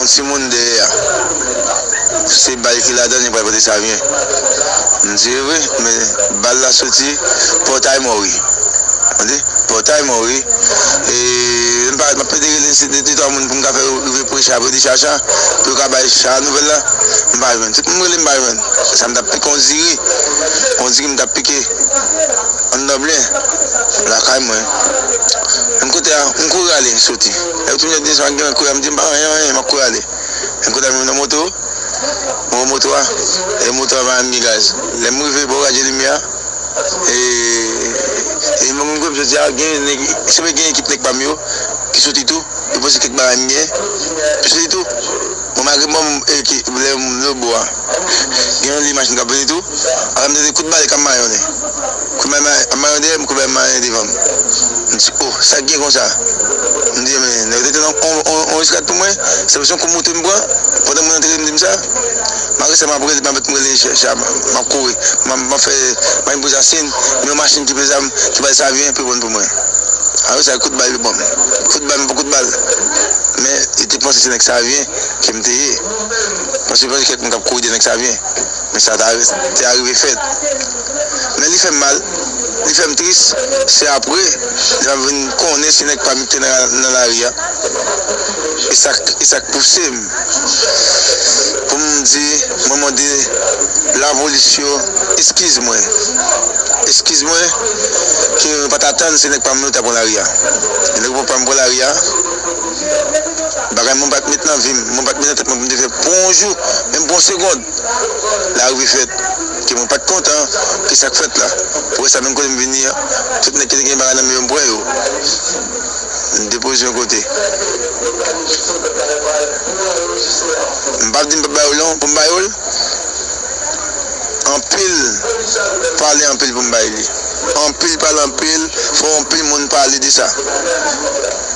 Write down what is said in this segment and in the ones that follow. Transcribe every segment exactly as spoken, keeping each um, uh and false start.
yon timoun dèyè a. Se bal ki ladan l, li pral pote Savyen. M di, wi, men bal la soti Pòtay Mòri. Tande? Pòtay Mòri. E, m pa, m ap plede rele se de, de twa moun pou m ka fè yo rive pre cha, pou yo di chacha, pou yo ka bay cha nouvèl la. M pa jwenn. Tout moun rele m pa jwenn. Sa m t ap pike, on diri. On diri m t ap pike. Anndan byen. Lakay mwen. M kote a, m kouri ale, soti. Lè yo tounen desann gen kouri, m di m pa anyen, anyen, m ap kouri ale. M kote a, m nan moto. Mwen moto a, e moto a pa menm gen gaz. Lè m rive bò radyo limyè a, e, e mwen menm kote m soti a, gen nèg, se vre gen ekip nèg pa m yo ki soti tou, yo panse kèk bagay m gen, yo soti tou. Mwen malgre mwen, e, ki, lè m nan bò a, gen yon li machin k ap vini tou, apre m tande kout bal k ap mayonnen. Kout bal ma-, ap mayonnen dèyè m, kout bal mayonnen devan m. M di, o, sa k gen konsa? M di, men, nèg yo te tande yon, yon, yon, yon eskalad pou mwen, se yon kou moute m pran, pandan moun antre m di m sa. Malgre sa, m ap rele, m ap rele cha, cha, m ap kouri. M ap, m ap fè, m ap poze asin, men yon machin ki peze zam, ki bay Savyen, pou pran pou mwen. Apre sa, kout bal yo ban m. Kout bal, m pran kout bal. Men, yo te panse se nèg Savyen ke m te ye. Paske yo panse kèk moun k ap kouri de nèg Savyen. Men sa ta, te arive fèt. Men li fè m mal, li fè m tris. Se apre, lè m ap vin konnen se nèg pa m ki te nan, nan lari a. E sa k, e sa k pouse m pou m di, mwen mande lapolis yo, eskiz mwen. Eskiz mwen, ke mwen pa t atann se nèg pa m yo t ap pran lari a. E nèg pa m pran lari a, bagay mwen pa t met nan vi m, mwen pa t met nan tèt mwen pou m te fè pou yon jou, menm pou yon segond. Lari fèt, ke mwen pa t kontan ke sa k fèt la. Pou sa, menm kote m vini an, tout nèg ki te gen bagay nan men yo, m pran yo. M depoze yon kote. M p ap di m p ap ba yo l non, pou m ba yo l. Anpil pale, anpil pou m bay li. Anpil pale, anpil, fò anpil moun pale de sa.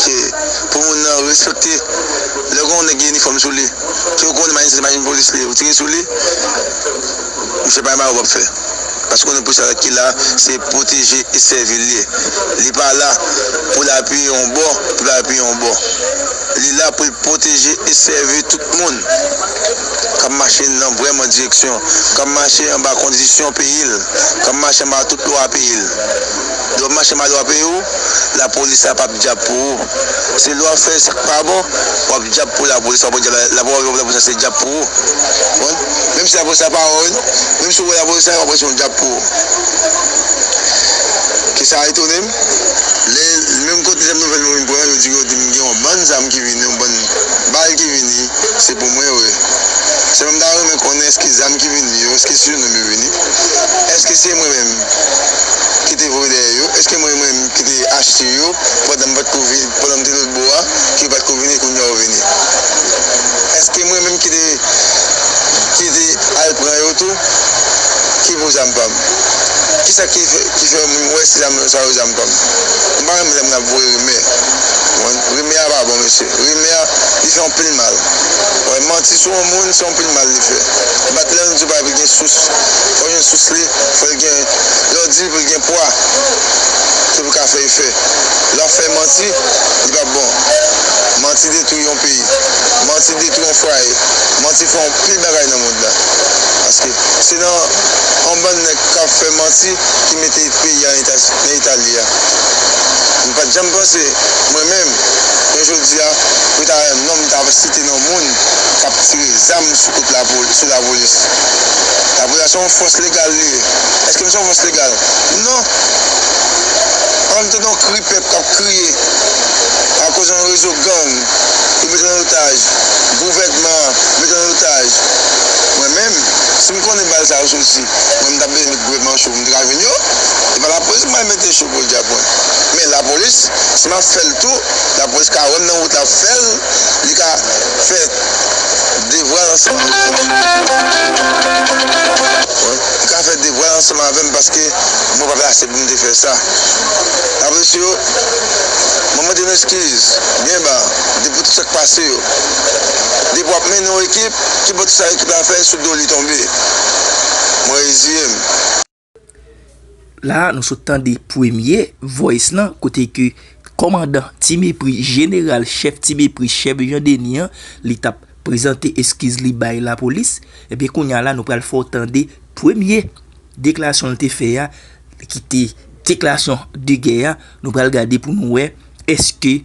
Ke pou moun nan respekte, lè gen yon nèg gen inifòm sou li, ke w konnen machin se machin polis li, ou tire sou li, misye pa gen bagay w p ap fè. Paske w konnen polis la ki la, se pwoteje e sèvi l ye. Li pa la pou l apiye yon bò, pou l apiye yon bò. Li la pou l pwoteje e sèvi tout moun k ap mache nan vrèman direksyon, k ap mache anba kondisyon peyi l, k ap mache anba tout lwa peyi l. Lè w ap mache anba lwa peyi w, lapolis la p ap djab pou ou. Se lè w ap fè sa k pa bon, w ap djab pou lapolis la, w ap djab, lapolis la se djab pou ou. Konprann? Menm si lapolis la pa wè w non, menm si w wè lapolis la, w ap wè se yon djab pou ou. Ke sa etone m. Lè, menm kote zam nouvèl mwen vin pran, yo di, yo di m gen yon bann zam ki vini, yon bann bal ki vini, se pou mwen yo ye. Sèlman m ta renmen konnen èske zam ki vini yo, èske se sou non m yo vini? Èske se mwen menm ki te voye dèyè yo? Èske mwen menm ki te achte yo pandan m pa t ko vi-, pandan m te lòt bò a, ke yo pa t ko vini, kounye a yo vini? Èske mwen menm ki te, ki te al pran yo tou, ki pou zam pa m? Kisa ki fè, ki fè m wè se zam sa yo zam pa m? M pa renmen lè moun ap voye rimè. Rimè a pa bon, mesye. Rimè a, li fè anpil mal. Wè, manti sou yon moun, se anpil mal li fè. Bat lè nou di w pa gen sous, fò jwenn sous li, fò l gen, lè w di l pou l gen pwa, se pou l ka fè efè. Lè w ap fè manti, li p ap bon. Manti detwi yon peyi. Manti detwi yon fwaye. Manti fè yon pil bagay nan mond la. Paske se nan yon bann nèg k ap fè manti ki mete peyi a nan eta, nan eta l ye a. M pa t janm panse, mwen menm, ke jodi a, pou ta, non m ta site nan moun k ap tire zam sou kont lapol-, sou lapolis. Lapolis la se yon fòs legal li ye. Èske m se yon fòs legal? Non. An nou tande yon kri pèp k ap kriye akoz yon rezo gang yo mete an otaj, gouvènman an mete an otaj. Mwen menm, si m konnen bal sa yo soti, mwen m t ap bezwen met gouvènman an cho pou m te ka jwenn yo. E pa lapolis m al mete cho pou l djab mwen. Men lapolis, si m ap fè l tou, lapolis ka wè m nan wout la ap fè l, li ka fè devwa l ansanm. Li ka fè devwa l ansanm avè m paske mwen pa plase pou m te fè sa. Lapolis yo, mwen mande nou eskiz byen ba, depi tout sa k pase yo. Depi w ap mennen yon ekip, ki bò tout sa ekip la fè sou do li tonbe. Mwen reziye m. La a, nou sot tande premye voice lan, kote ke kòmandan Ti Mepri, jeneral chèf Ti Mepri, chèf Jan Deni an, li t ap prezante eskiz li bay lapolis, ebyen kounye a la nou pral fè w tande premye deklarasyon l te fè a, ki te deklarasyon de gè a, nou pral gade pou nou wè èske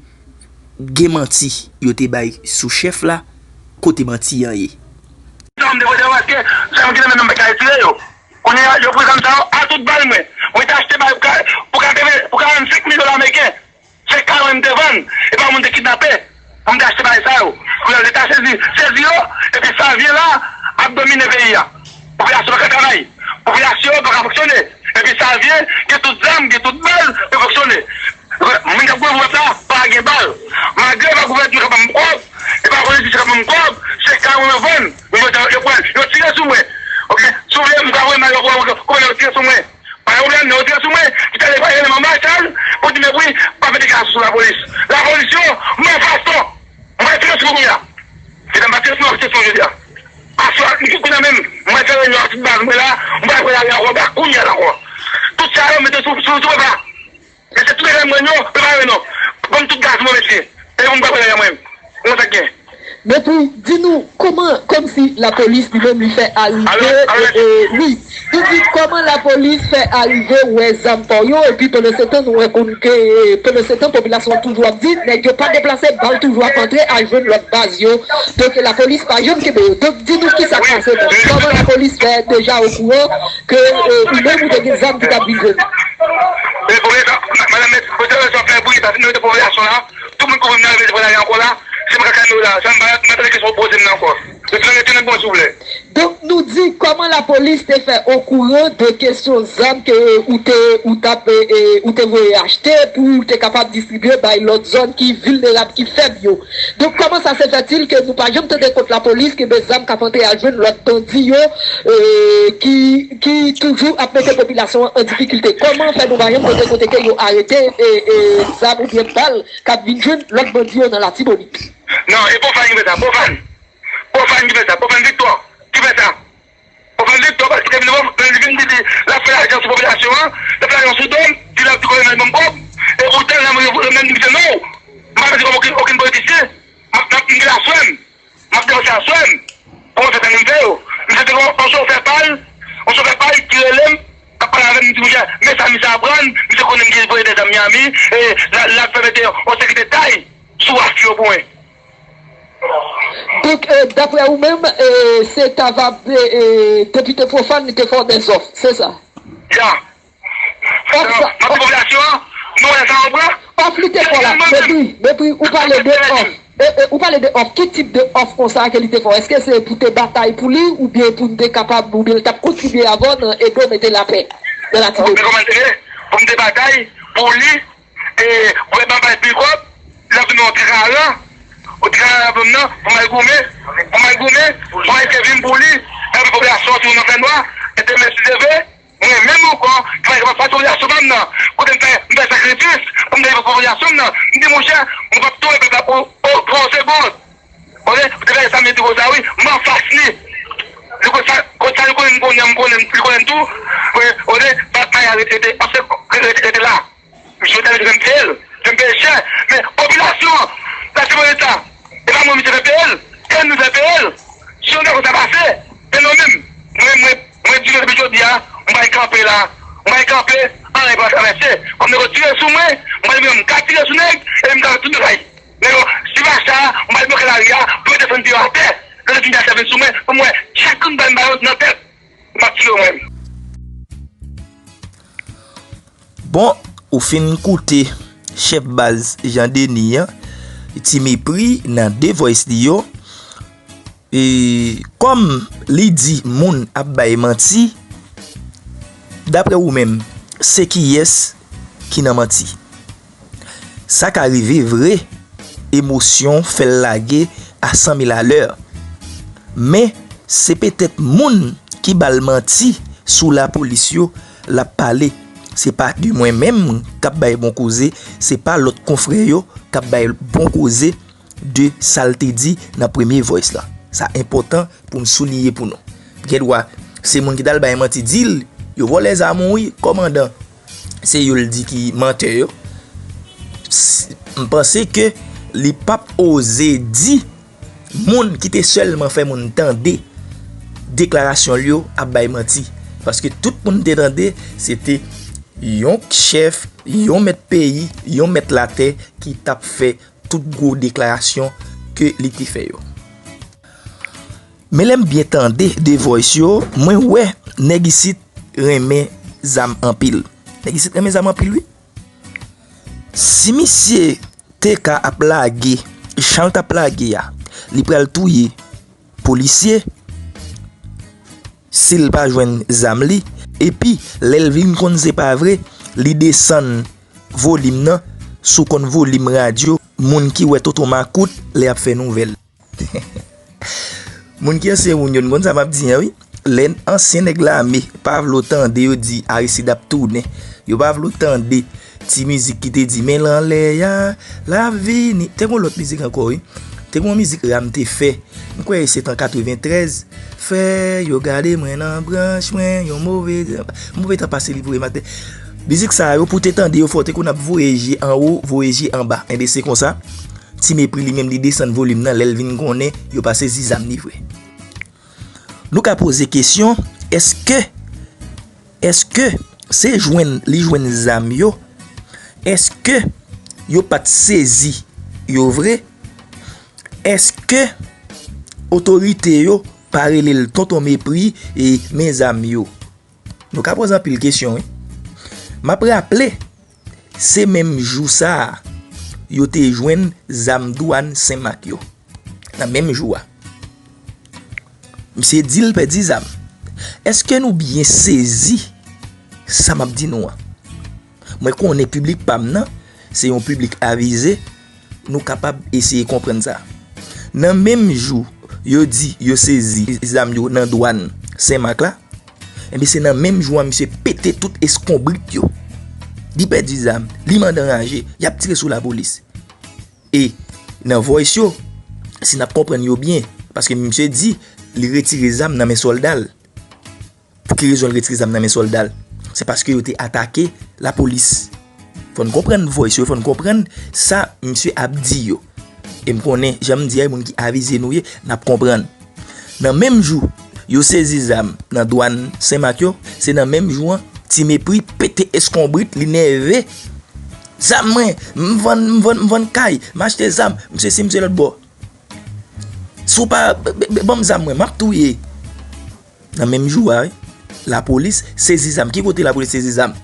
gen manti yo te bay sou chèf la, kote manti an ye. Zam de vòlè paske zam ki nan men nou pa ka retire yo. Kounye a, yo pran zam sa yo a tout bal mwen. Mwen te achte bal pou ka- pou katreven pou karannsenk mil dola ameriken. Se ka mwen m te vann. E pa moun te kidnape. Pou m te achte bagay sa yo. Kounye a, Leta sezi, sezi yo, epi Savyen la ap domine peyi a. Popilasyon pa ka travay. Popilasyon pa ka fonksyone. Epi Savyen gen tout zam, gen tout bal, yo fonksyone. Moun k ap goumen pou pèp la, pa gen bal. Malgre e pa gouvènman k ap ban m kòb, e pa polis k ap ban m kòb, se kay mwen vann. Yo, yo, yo pran, yo tire sou mwen. Oke, si w vle, m ka voye mal, yo, yo, yo, yo tire sou mwen. Pa gen pwoblèm, yo tire sou mwen. Ki te ale pa rele manman chal, pou di, men wi, pa mete kay sou lapolis. Lapolis yo, mwen fason. Mwen tire sou mwen a. Se nan pa tire sou mwen, tire sou mwen jodi a. Aswè, m ki kou nan men m. Mwen fè reyinyon ak tout baz mwen la, mwen pa pral ale ankò, ba kounye a la ankò. Tout sa yo mete sou, sou, sou pepa. Mesye, tout bagay mwen yo, prepare nou. Ban m tout gaz mwen, mesye. E pou m pa prepare mwen. Mwen sa gen. Mepri, di nou, kòman, kòmsi lapolis li menm li fè arive, e, e, wi. Nou di, kòman lapolis fè arive wè zam pa w yo, epi pandan se tan, nou wè konn ke, e, pandan se tan, popilasyon an toujou ap di, nèg yo pa deplase, bal toujou ap antre, al jwenn lòt baz yo. Donk, lapolis pa janm kenbe yo. Donk, di nou kisa k pase, kòman lapolis fè deja okouran ke, e, ou menm ou te gen zam ki t ap vin jwenn. E pou leta, ma- madanm mèt, pou leta fè bri, paske nou te popilasyon la, tout moun kouvri m nan rive devan lari ankò la, se mwen k ap kalme yo la, sa m pa, m pa tande kesyon w poze m nan ankò. Retounen, retounen bon, souple. Donk, nou di, kòman lapolis te fè okouran de kesyon zam ke ou te, ou t ap, e, e, ou te voye achte pou ou te kapab distribye bay lòt zòn ki vilnerab, ki fèb yo? Donk, kòman sa se fètil ke nou pa janm tande kont lapolis kenbe zam k ap antre al jwenn lòt bandi yo, e, ki, ki toujou ap mete popilasyon an an difikilte? Kòman fè nou pa janm tande kote ke yo arete, e, e, zam oubyen bal k ap vin jwenn lòt bandi yo nan Latibonit? Non, e Pwofàn ki fè sa, Pwofàn. Pwofàn ki fè sa, Pwofàn Viktò ki fè sa. Pwofàn Viktò, paske li vin, li vin di, di, l ap fè lajan sou popilasyon an, l ap fè lajan sou do m, di l ap di kolonèl ban m kòb, e poutan, lè mwen, lè mwen di misye non, m pa di kòb okenn, okenn politisyen, m ap, m ap, m gen laswè m, m ap denonse laswè m, pou mwen fè sa m vle yo. Misye te gen yon chofè pa l, yon chofè pa l ki rele m, k ap pale avè m, m di, monchè, men sa misye aprann, misye konnen m gen voye de zam Miami, e l a, l ap fè mete yon sekirite tay sou waf yo pou mwen. Donk, e, daprè ou menm, e, se ta va, e, e, depite Pwofàn li te fè w dè zòf, se sa? Ya. Òf sa, m ap di popilasyon an, nou wè sa w pran. Òf li te fè w la, Mepri, Mepri, ou pale de òf. E, e, ou pale de òf, ki tip de òf konsa ke li te fè w? Èske se pou te batay pou li, oubyen pou n te kapab, oubyen l t ap kontribye avè w nan ede w mete lapè nan Latibonit? Men kòman l te ye? Pou m te batay pou li, e, gouvenman bay pi kòb, l ap vin yon ti karan, yon ti karan l ap vin nan, pou m al goumen, pou m al goumen, pou m al vin pou li, epi popilasyon an toujou nan fènwa, e demen si Dye vle, mwen menm ankò, ki pa kapab fas popilasyon pa m nan, kote m fè, m fè sakrifis, pou m te popilasyon m nan, m di monchè, mwen p ap touye pèp la pou, pou, pou yon segonn. Olye, pou te fè sa, m di konsa, wi, m anfas li. Li konn sa, konn sa, li konnen m konnen, m konnen, li konnen m tou. Olye, pa, pa rete, rete, rete, rete la. Misye ta rete menm peye l, menm peye chè. Men popilasyon an, la se pou leta. E pa mwen misye fè peye l, e nou fè peye l. Si yon nèg konsa pase, e nou menm, mwen, mwen, mwen di nou depi jodi a, m pral kanpe la. M pral kanpe, anyen pa travèse. Kòm nèg yo tire sou mwen, m pral mwen menm ka tire sou nèg, e m ka fè tout bagay. Nèg yo, si pa sa, m pral bloke lari a, pou yo desann pye yo atè. Lè yo fin atè vin sou mwen, pou m wè chak kout bal m ba yo nan tèt. M ap tire yo mwen menm. Bon, ou fin koute chèf baz Jan Deni an, Ti Mepri nan de voice li yo. E kòm li di moun ap bay manti, daprè ou menm, se kiyès ki nan manti? Sa ka rive vre, emosyon fè l lage a san mil alè. Men, se petèt moun ki ba l manti sou lapolis yo l ap pale. Se pa de mwen menm k ap bay bon koze, se pa lòt konfrè yo k ap bay bon koze de sa l te di nan premye voice la. Sa enpòtan pou m souliye pou nou. Gen dwa, se moun ki t al bay manti di l, yo vòlè zam ou wi, kòmandan. Se yo l di ki mantè yo. S-, m panse ke li p ap oze di moun ki te sèlman fè moun tande deklarasyon l yo ap bay manti. Paske tout moun te tande, se te yon chèf, yon mèt peyi, yon mèt latè ki t ap fè tout gwo deklarasyon ke li te fè yo. Men lè m byen tande The Voice yo, mwen wè nèg isit renmen zam anpil. Nèg isit renmen zam anpil, wi. Si misye te ka ap lage jan l t ap lage a, li pral touye polisye si l pa jwenn zam li. Epi, lè l vin konn se pa vre, li desann volim nan, sou konn volim radyo moun ki wè tonton makout lè y ap fè nouvèl. Moun ki ansyen moun yo, n konn sa m ap di an, wi. Lè ansyen nèg lame pa vle w tande yo di Aristide ap tounen, yo pa vle w tande ti mizik ki te di men l anlè a, l ap vini. Te gon lòt mizik ankò, wi. Te gon mizik Ram te fè. M kwè se t an katreventrèz. Fè yo gade mwen nan branch mwen, yon move, move tan pase li voye maten. Mizik sa yo, pou te tande yo, fò w te konn ap voye je anwo, voye je anba. Enben, se konsa. Ti Mepri li menm li desann volim nan lè l vin konnen yo pa sezi zam li vre. Nou ka poze kesyon, èske, èske se jwenn li jwenn zam yo? Èske yo pa t sezi yo vre? Èske otorite yo pa rele l tonton Mepri e men zam yo? Nou ka poze anpil kesyon, wi. M ap raple, se menm jou sa a, yo te jwenn zam dwàn Senmak yo. Nan menm jou a. Misye di l pèdi zam. Èske nou byen sezi sa m ap di nou an? Mwen konnen piblik pa m nan, se yon piblik avize, nou kapab eseye konprann sa. Nan menm jou yo di yo sezi zam yo nan dwàn Senmak la, enben se nan menm jou a misye pete tout eskonbrit yo. Li pèdi zam, li mande anraje, y ap tire sou lapolis. E nan Voice yo, si n ap konprann yo byen, paske misye di li retire zam nan men sòlda l. Pou ki rezon l retire zam nan men sòlda l? Se paske yo te atake lapolis. Fò n konprann Voice yo, fò n konprann sa misye ap di yo. E m konnen, jan m di a, e moun ki avize nou ye, n ap konprann. Nan menm jou yo sezi zam nan dwàn Senmak yo, se nan menm jou an, Ti Mepri pete eskonbrit, li nève. Zam mwen, m vann, m vann, m vann kay, m achte zam, m sesi, m se lòt bò. Si w pa, b-, b-, b-, ban m zam mwen, m ap touye. Nan menm jou a, wi, lapolis sezi zam. Ki kote lapolis sezi zam?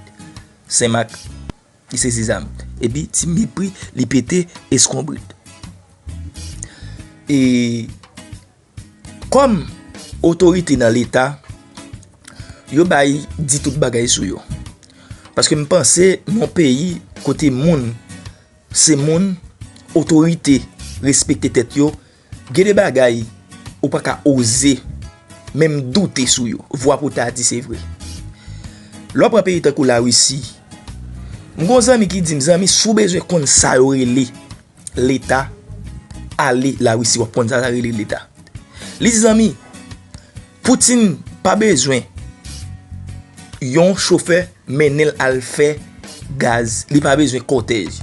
Senmak. Li sezi zam. Epi, Ti Mepri, li pete eskonbrit. E kòm otorite nan Leta, yo bay di tout bagay sou yo. Paske m panse nan yon peyi kote moun se moun, otorite respekte tèt yo, gen de bagay ou pa ka oze menm doute sou yo. Vwa pou ta di se vre. Lè w pran peyi tankou Larisi, m gon zanmi ki di m, zanmi, si w bezwen konn sa yo rele Leta, ale Larisi, w ap konn sa sa rele Leta. Li di, zanmi, Poutine pa bezwen yon chofè mennen l al fè gaz. Li pa bezwen kòtèj.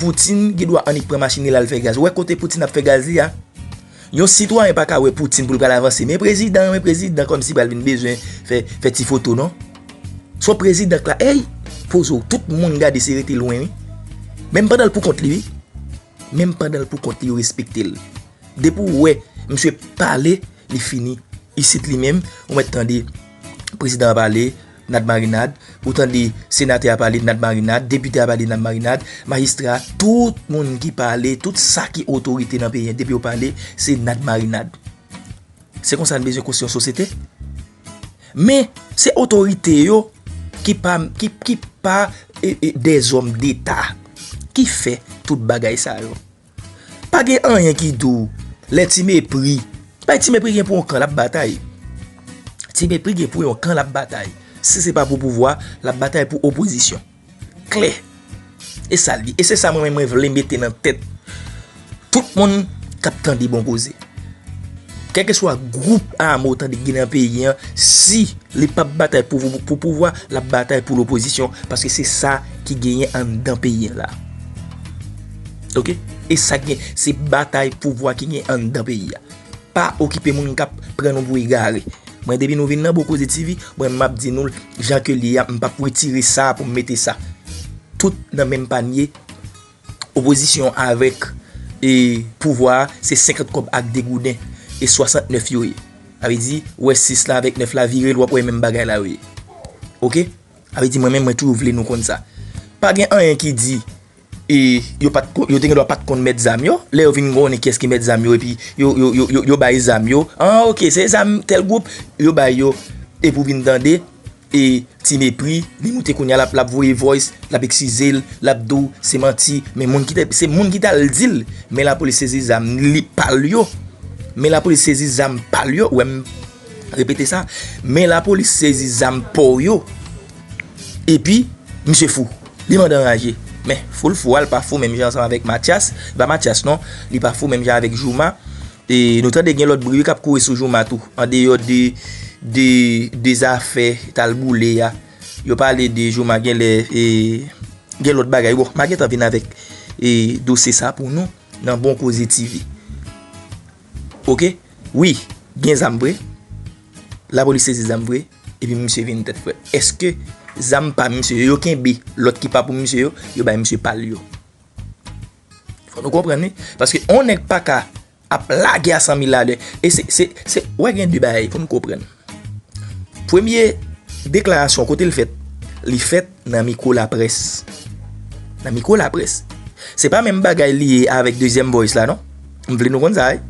Poutine gen dwa annik pran machin li al fè gaz. Ou wè kote Poutine ap fè gaz li a? Yon sitwayen pa ka wè Poutine pou l pral avanse. Men prezidan, men prezidan, kòmsi pral vin bezwen fè, fè ti foto, non. Se yon prezidan k la, ey, poze w, tout moun gade se rete lwen, wi. Menm pandan l pou kont li, wi. Menm pandan l pou kont li, yo respekte l. Depi w wè misye pale, li fini. Isit li menm, ou mèt tande prezidan an pale, n a t marinad, ou tande senatè a pale, n a t marinad, depite a pale, n a t marinad, majistra, tout moun ki pale, tout sa ki otorite nan peyi an, depi yo pale, se n a t marinad. Se konsa n bezwen konstwi yon sosyete. Men, se otorite yo ki pa, ki, ki pa, e, e, dèzòm deta ki fè tout bagay sa yo. Pa gen anyen ki di w lè Ti Mepri, bay Ti Mepri gen pou yon kan l ap batay. Ti Mepri gen pou yon kan l ap batay. Si se pa pou pouvwa, l ap batay pou opozisyon. Klè. E sa l ye. E se sa mwen menm mwen vle mete nan tèt tout moun k ap tande Bon Koze. Kèlkeswa gwoup ame w tande ki gen nan peyi an, si li p ap batay pou, pou, pou pouvwa, l ap batay pou lopozisyon, paske se sa ki genyen anndan peyi an la. Oke? E sa k gen, se batay pouvwa ki gen anndan peyi a. Pa okipe moun k ap pran nou pou egare. Mwen, depi nou vin nan Bon Koze T V, mwen, m ap di nou l jan ke l ye a, m p ap retire sa pou m mete sa. Tout nan menm panye, opozisyon avèk, e, pouvwa a, se senkant kòb ak de gouden, e swasantnèf yo ye. Sa vle di, ou wè sis la avèk nèf la vire l, w ap wè menm bagay la yo ye. Oke? Sa vle di, mwen menm, mwen toujou vle nou konn sa. Pa gen anyen ki di, e, yo pa t ko-, yo te gen dwa pa t konn mèt zam yo. Lè yo vin konnen kiyès ki mèt zam yo, epi yo, yo, yo, yo, yo bay zam yo. An, oke, se zam tèl gwoup, yo bay yo. Epi w vin tande, e, Ti Mepri, li moute kounye a, l ap, l ap voye voice, l ap eskize l, l ap di w se manti, men moun ki te, se moun ki t al di l, men lapolis sezi zam li pa l yo. Men lapolis sezi zam pa l yo, ou wè m repete sa, men lapolis sezi zam pa w yo. Epi, misye fou. Li mande anraje. Men, fou l fou a, l pa fou menm jan ansanm avèk Mathias. Li pa Mathias non, li pa fou menm jan avèk Jouma. E nou tande gen lòt bri wi k ap kouri sou Jouma tou. Andeyò de, de, de zafè t al boule a. Yo pale de Jouma genlè, e, gen lòt bagay. Bon, m a gentan vin avèk, e, dosye sa pou nou nan Bon Koze T V. Oke? Wi, gen zam vre. Lapolis sezi zam vre. Epi misye vin tèt frèt. Èske zam pa misye yo, yo kenbe lòt ki pa pou misye yo, yo bay misye pa l yo? Fò nou konprann wi. Paske on nèg pa ka ap lage a san mil lalè. E se, se, se, wè gen de bagay pou nou konprann. Premye deklarasyon kote l fèt, li fèt nan mikwo laprès. Nan mikwo laprès. Se pa menm bagay li ye avèk dezyèm voice la non. M vle nou konn sa wi.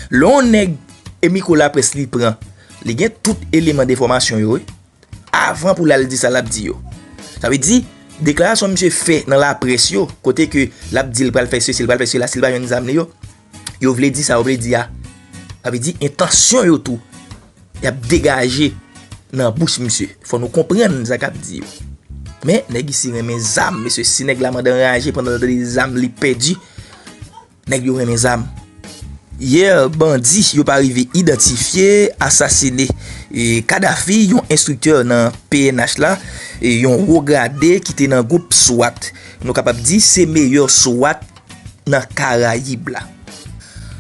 Lè on nèg e mikwo laprès li pran, li gen tout eleman de enfòmasyon yo wi. Avan pou l al di sa l ap di yo. Sa vle di, deklarasyon misye fè nan laprès yo, kote ke l ap di l pral fè sesi, l pral fè sela, si l pa jwenn zam li yo, yo vle di sa yo vle di a. Sa vle di, entansyon yo tou, y ap degaje nan bouch misye. Fò nou konprann sa k ap di yo. Men, nèg isi renmen zam, mesye. Si nèg la mande anraje pandan l tande zam, li pèdi. Nèg yo renmen zam. Yè, bandi yo pa rive idantifye asasine, e, Kadhafi, yon enstriktè nan P N H la, e, yon wo grade ki te nan gwoup swat. Nou kapab di se meyè swat nan Karayib la.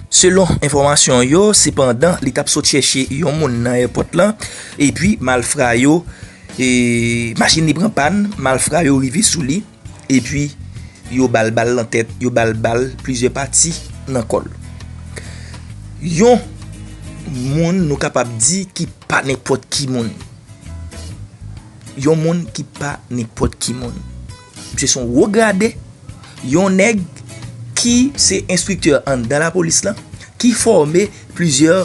Selon enfòmasyon yo, sepandan, li t ap sot chèche yon moun nan èpòt lan, epi malfra yo, e, machin li pran pàn, malfra yo rive sou li, epi yo ba l bal nan tèt, yo ba l bal plizyè pati nan kò l. Yon moun nou kapab di ki pa nenpòt ki moun. Yon moun ki pa nenpòt ki moun. Misye se yon wo grade, yon nèg ki se enstriktè anndan lapolis lan, ki fòme plizyè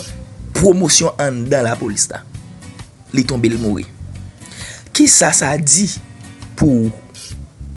pwomosyon anndan lapolis la. Li tonbe, l mouri. Kisa sa di pou ou?